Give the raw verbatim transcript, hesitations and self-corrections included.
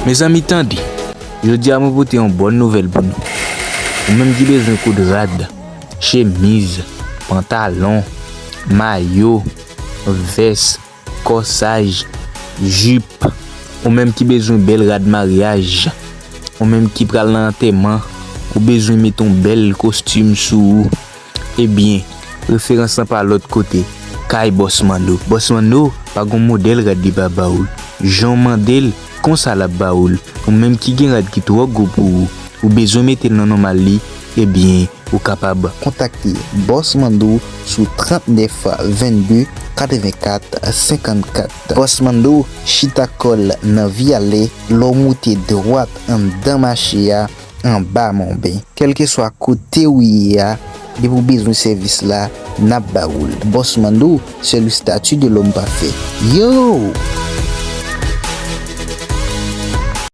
Mezanmi, tande. Jodi a, mwen pote yon bòn nouvèl pou nou. Ou menm ki bezwen koud rad, chemiz, pantalon, mayo, vès, kòsaj, jip. Ou menm ki bezwen bèl rad maryaj. Ou menm ki pral nan antèman, ou bezwen met yon bèl kostim sou ou. Ebyen, referans lan pa lòt kote, kay Bòs Manno. Bòs Manno pa gon modèl rad li pa ba ou l. Jan w mande l, konsa l ap ba ou l. Ou menm ki gen rad ki twò gwo pou ou, ou bezwen mete l nan nòmal li, ebyen, ou kapab kontakte Bòs Manno sou trannèf vennde katrevenkat senkannkat. Bòs Manno chita kò l nan Vyale, lè w moute dwat anndan mache a, anba Monben. Kèlkeswa kote w ye a, depi w bezwen sèvis la, n ap ba ou l. Bòs Manno, c'est le statut de l'homme parfait. Yo!